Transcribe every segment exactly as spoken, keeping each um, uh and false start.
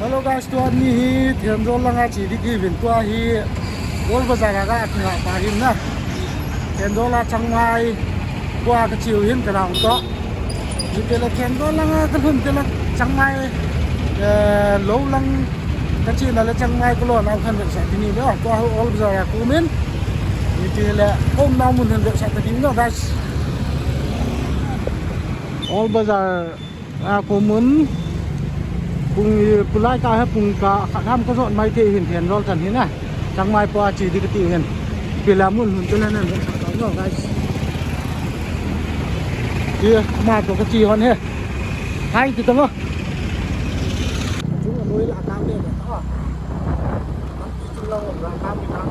Hello guys, tua ni hi Thenjol langa che ding kahiuvin, tua hi Old Bazar a kingah pa hin na. Thenjol a Chiang Mai kua kache u hin kanao toh. Hiti le Thenjol langa kalhun teng le Chiang Mai, eh, lou lang kachena le Chiang Mai kalona u khan vetsah ding ahi ve. Tua hi Old Bazar a kaumin. Hiti le kaumna mun hin vetsah ding ahi guys. Old Bazar a kaumin, pung, pulai ka he pung ka khat ham kajot mai thei hin Thenjol chan hin a. Chiang Mai po a che ding kati hin. Pila mun hun tule nan sa ta no guys. Ye, ma to kache hon he. Hai ti to ngo. Chung noi la kam ne ta. Tam ti chung la la kam ne ta.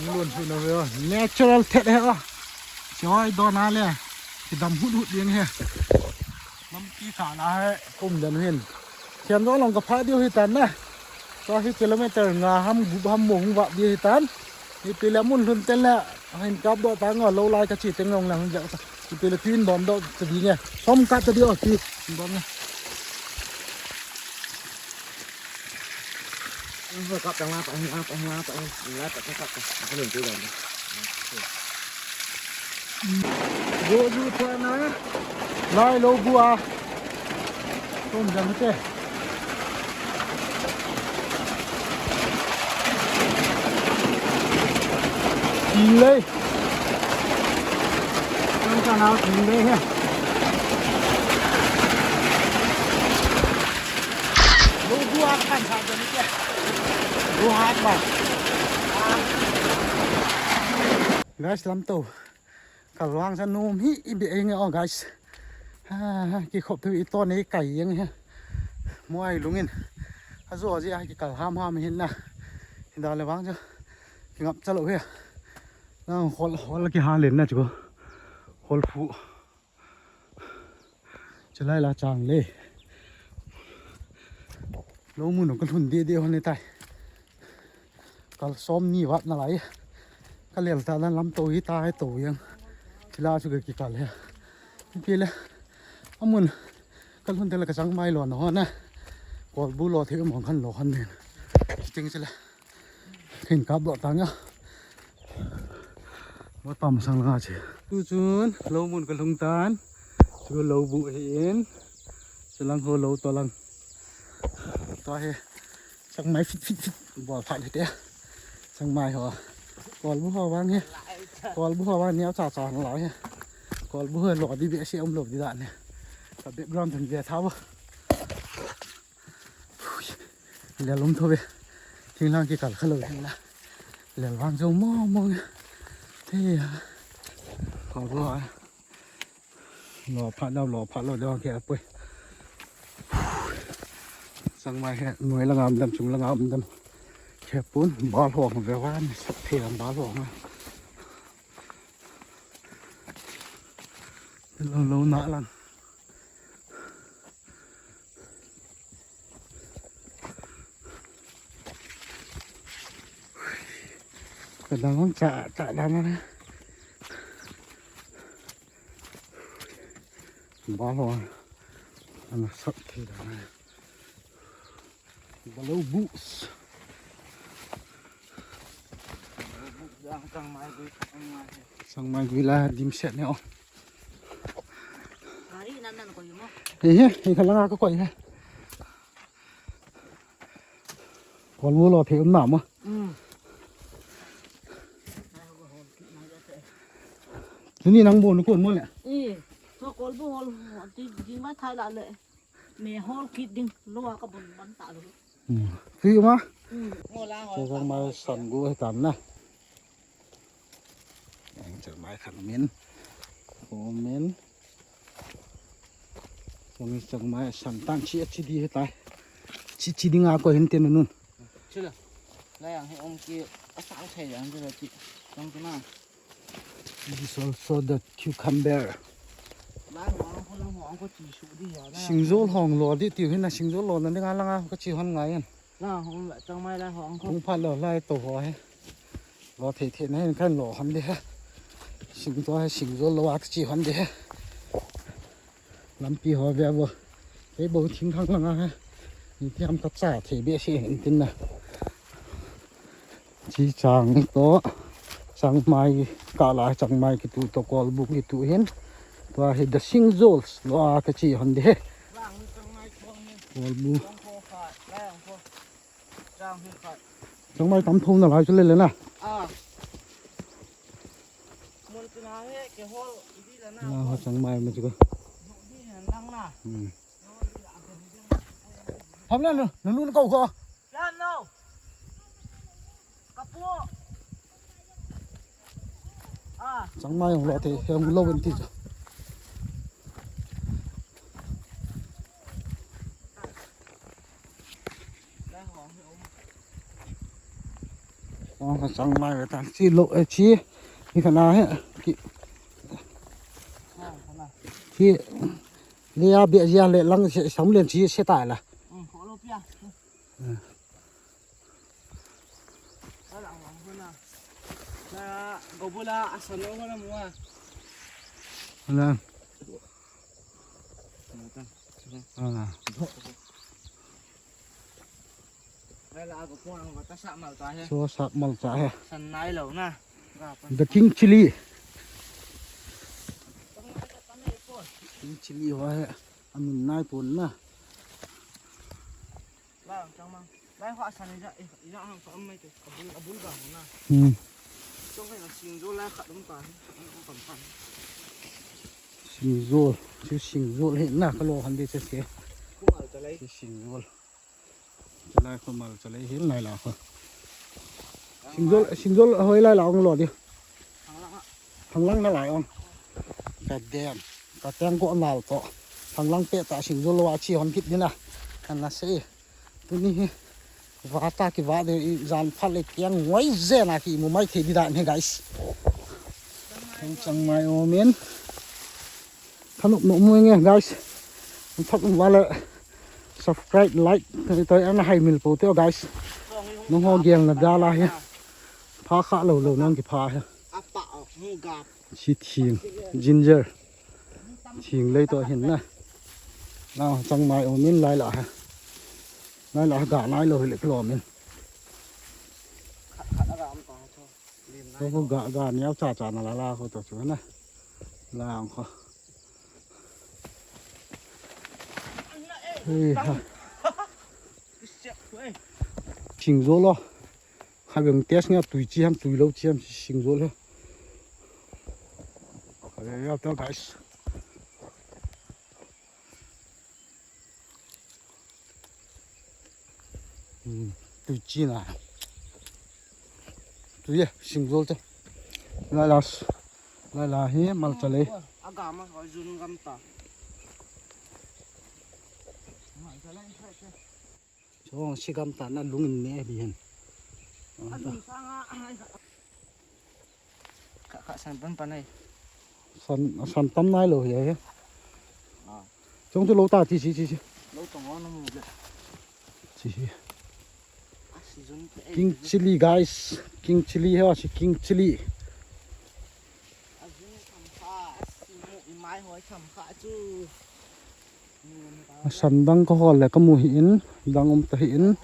Lun su na ve o. Natural thet he o. Choi do na le. Kidam hut hut ding he. Lampi kha la he. Kum dan hin. Thenjol long kapha diu hitan na. Tua hi kilometer nga ham gup ham mo hung vah diu hitan. Hiti le mun lhun teng le hin kap doh tang o, lou lai kache teng long lang hung vah ta. Hiti le tui in bom doh ta ding e. Som kap ta diu o tui in bom e. Kap tang la, kap tang la, kap tang la, kap tang la, kap tang la. Go ju pa na. Lai lou bu a. Tum jam te. Thing lei. Tum ka nau thing lei he. Lou bu a kan sa jam te. Lou hat ba. Guys, lamto. Kalvang sa nom hi i be eng o guys. Ha, ha, kikhop thei i to nei kai eng he. Mo ai lungin. Ajo ji a kikal ham ham hin na. Hinda le vang chu. Kingap cha lou he. Nang hol, hol kihal in na chu. Hol phu. Chulai la chang le. Lou mun kalhun deh deh hon e tai. Kal som ni vat nalai. Kalel ta dan lamto hi ta he to jeng. Chila chu kakikal he. Pi le. Amun. Kalhun teng le ka Chiang Mai lona hon a. Kolbu lo thei mong khan lo hon nen. Ching chila. Khin kap doh tang a. Lo tam sang langa che. Tu chun lou mun kalhung tan. Chu lou bu hi in. Chulang ho lou to lang. To hi. Chiang Mai fit fit fit. Bol phat hi te. Chiang Mai ho. Kolbu ho vang hi. Kolbu ho vang neo cha cha la hi. Kolbu ho lo di be se um lo di da ne. Ka background thun ve tha bo. Lel um tho ve. Thinglang kikal kha lou hin la. Lel vang jo mong mong. He ya. Kolbu ho. Lo phat lo, lo phat lo, dong ke apoi. Changmai hi, noi langa um dem, chung langa um dem. Khe pun, bal hong ve wan, sat thei lam bal hong. Lo lo na lang. Ka dang hong cha, cha dang na. Bal hong. Ana sat thei dang na. Balo bus. Changmai gui la dim set ne o. Gari nan nan ko yumo. He he, he kala ka ko he. Kol mu lo phe um na mo. Mm. Tuni nang bo nu kon mo le. I, so kol bu hol ti di ma thai la le. Me hol kit ding, lo a ka bun ban ta lo. Hmm. Tui ma. Hmm. Ngol a hol. Changmai san gu he tan na. Changmai khan min. Ko min. Ko mi changmai san tan chi a chi di he tai. Chi chi ding a ko hin te nun. Chula. La yang he om ki a sang thai yang de la chi. Tang tu na. This is also the cucumber. Singjol hong lo di tiu hin na singjol lo na dinga langa ka chi hon ngai an. Kung phat lo lai to ho he. Lo thei thei na hin kan lo hon di he. Singjol he singjol lo a ka chi hon di he. Lampi ho ve vo. Kei bo thing thang langa he. Ni thiam ka cha thei be si hin tin na. Chi chang to. Changmai ka la changmai kitu to kolbu kitu hin. Tua hi the singjols lo a ka chi hon di he. Kolbu. Changmai tam thong na lai chu le le na. Na ho changmai ma chu ko. Hmm. Ham na nu nu ko ko. Changmai hong lo te hong lo ben ti chu. Ong ka changmai ve tan chi lo e chi. Ni ka na he ki. Chi. Lia bia zia le lang se sam len chi se tai la. Ala. Ala. So sap mal cha he. The king chili. King chili ho he. Amin nai pon na. Lai hua san ija, ija hang ka mai te, abul, abul ga na. Hmm. Tong kai na singjol lai khat um ta, um kam ta. Singjol, si singjol he na ka lo han de se se. Kumal ta lai. Si singjol. Lai kumal ta lai he nai la ko. Singjol, singjol hoi lai la ong lo di. Hanglang na lai ong. Ka dem. Ka teng ko nal to. Hanglang pe ta singjol lo a chi hon kit ni na. Kan na se. Tuni hi vata ki va de i jan phat le kiang ngoi je na ki mu mai thei di dan he guys. Chang chang mai o men. Thanop no mu nge guys. Thanop va le subscribe like toi ana hai mil po te guys. Nong ho gel na da la hi. Pha kha lo lo nang ki pha he. Apa o mu ga. Si thing, ginger. Thing lei to hin na. Na chang mai o min lai la ha. Lai la ga nai lo hi le kilo min. Ko ko ga ga ni au cha cha na la la ko to chu na. La ang ko. Hei ha. Ching zo lo. Kha beng test nga tui chi ham tui lo chi ham sing zo le. Kha le ya ta guys. Hmm, tui chi na. Tui ye sing zo te. La la. La la hi mal cha le. Gam a hoi jun gam ta. Chong si gam ta na lung in ne bi hen. A lung sang a, ai ka. Ka, ka san pan pan ai. San, san tam nai lo hi ai. Ah. Chong tu lo ta ti si, si, si. Lo tong on mu le. Si, si. King chili, guys. King chili he, si king chili. Sandang ka hol le ka mu hi in, dang um ta hi in.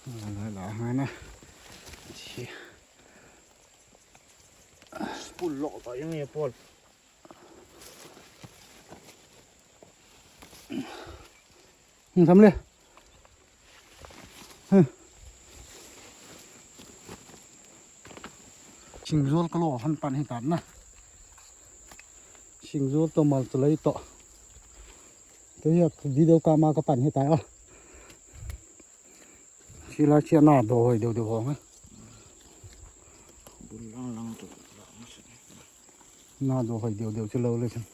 Ala, ala, hana. Pul lo ta yung ye pol. Tham le. Singjol ka lo han pan hi tan na. Singjol to mal to lai to. To ya video ka ma ka pan hi ta a. Sila sia na do hoi deu deu hong. Bul lang lang to. Na do hoi deu deu chu lo le chun.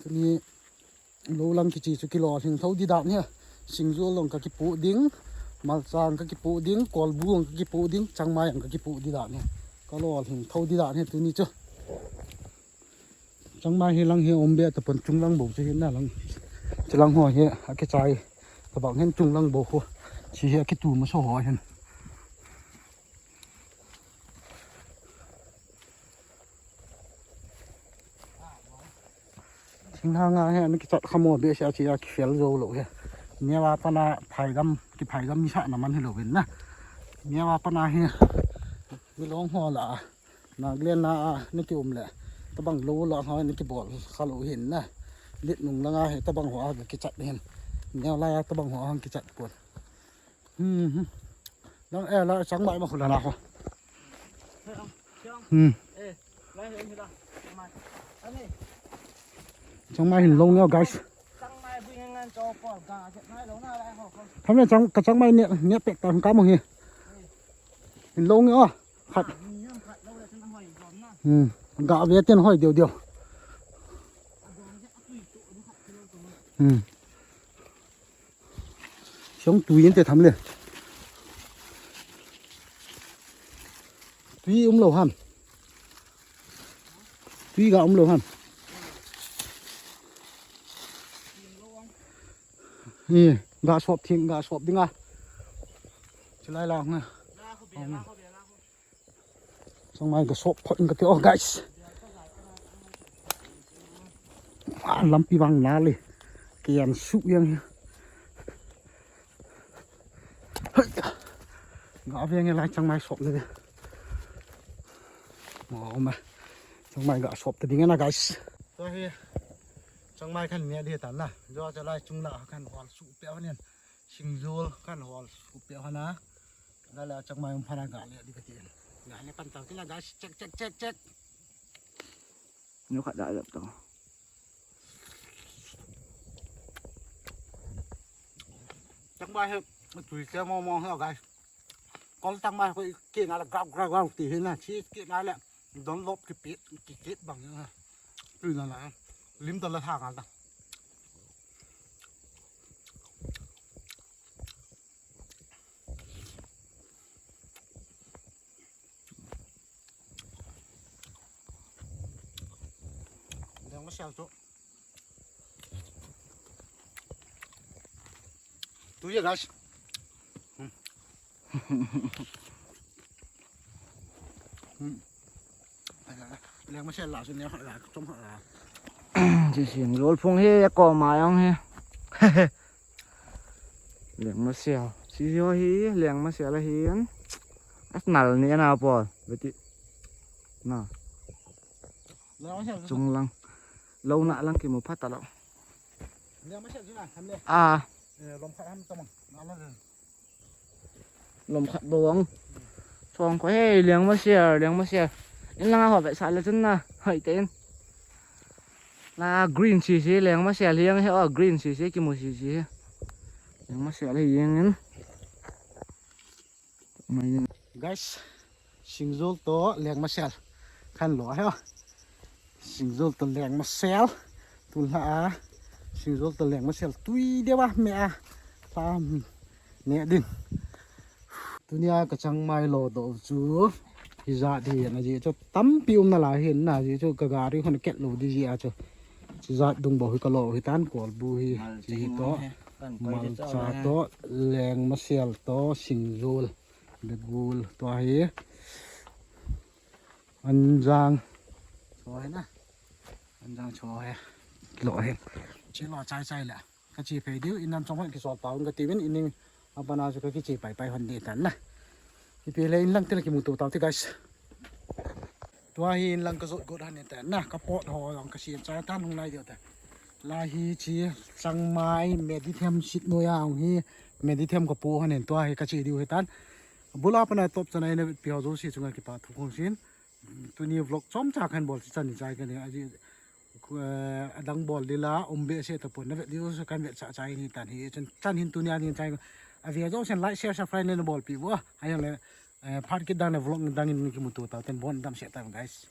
Tuni lo lang kichi chu kilolhing tho di dan hi. Singjol long ka kipu ding, malchang ka kipu ding, kolbu long ka kipu ding, changmai ang ka kipu di dan hi. Ka lolhing tho di dan hi tuni chu. Changmai hi lang hi um be tapon chunglang bo chu hin na lang. Chilang ho hi akichai. Tabang hin chunglang bo ho. Chi hi akitu ma so ho hin. Singhang a hi, ana kichat khamo be sia chi a kifel jou lou hi. Neo a pana phaidam, kiphaidam mi sahna man hi louvin na. Neo a pana hi, mi long ho la a, Nagaland a, na ki um le. Tabang lou la ha, na kibol kha lou hin na. Lit nung langa hi, tabang ho a kichat hin. Neo lai a, tabang ho a kichat pon. Hmm, hmm. Lang, eh, la, changmai ma khula la ho. Hmm. Changmai hin long yo, guys. Tham le chang, ka changmai ne, ne pek ta ka mo hi. Hin long yo. Khat. Hmm. Ga ve ten hoi deu deu. Hmm. Siong tui in te tham le. Tui um lou ham. Tui ga um lou ham. Ni, ga sop thing, ga sop ding a. Chilai la nga. Changmai ga sop phot in ka ti, oh, guys. Ah, lampi vang na le. Kian su yang. Hei. Ga ve nge lai changmai sop le. Oh, ma. Changmai ga sop ta ding na, guys. To hi. Changmai khan ne di ta na. Jo cha lai chung la khan hol su pe hon. Singjol khan hol su pe hon a. La la changmai um phana ga le di ka ti. Ga le pan tau ti la, guys. Check, check, check, check. Nyo khat da lep to. Changmai he, tui che mo mo he, guys. Kol changmai ko ki na la grab grab grab ti he na, chi ki na la don lop ki pit, ki kit bang na. Tui na la. Lim to la tha ngal ta. Leng masel chu. Tu ya, guys. Hmm. Hmm. Leng masel la chu ne ha la chom ha la. Chi sin lol phung he ko ma yong he. Leng masel. Chi ho hi leng masel la hi an. As nal ni na pol. Beti. Na. Leng masel chu. Chung lang. Lo na lang ki mu phat ta lo. Leng masel chu na, ham le. Ah. Eh, lom khat ham tamang. Na lo le. Lom khat bou ang. Chong ko he, leng masel, leng masel. In langa ho ve sa le chun na. Hoi te in. La green si si, leng masel hi ang he, oh, green si si, ki mu si si he. Leng masel hi jeng in. Mai in. Guys, singjol to leng masel. Khan lo ahi. Singjol to leng masel. Tulha a. Singjol to leng masel. Tui deu a me a. Tam. Ne din. Tunia ka changmai lo doh chu. Hijat hi na ji chu tampi um nalai hin na ji chu ka gari khun ket lo di ji a chu. Hijat dung bou hi ka lo hi tan kolbu hi. Mal ji hi to. Kan koi de Malcha to, leng masel to, singjol, begul to hi. Anjang. Cho hi na. Anjang cho hi. Lo hi. Chi lo chai chai le. Ka chi phei diu, in lam chong hon kisol pau ka tiuvin, in ning apana chu ka kichi pai pai hon di tan na. Ipi le in lang tila kimuto tau ti guys. Tua hi in lang ka jot got hon ni tan na, ka pot ho jong ka siam chai tan hung lai diu ta. Lai hi chi changmai medithem sit noia hung hi medithem ka pu hon in tua hi ka chi diu hi tan. Bula pana top chana in pi ho jo si chunga kipa thu khong sin. Tuni vlog chomcha khan bol chi chan ni chai ka ni aji. Adang bol dila um behseh tapon na vet diu chu kan vetsah chai ni tan hi chun chan hin tunia ni chai a ve jo sen like share subscribe ne na bolpi vo a jong le phat kit dang le vlog dang in kimuto tau ten bon damsel tau guys.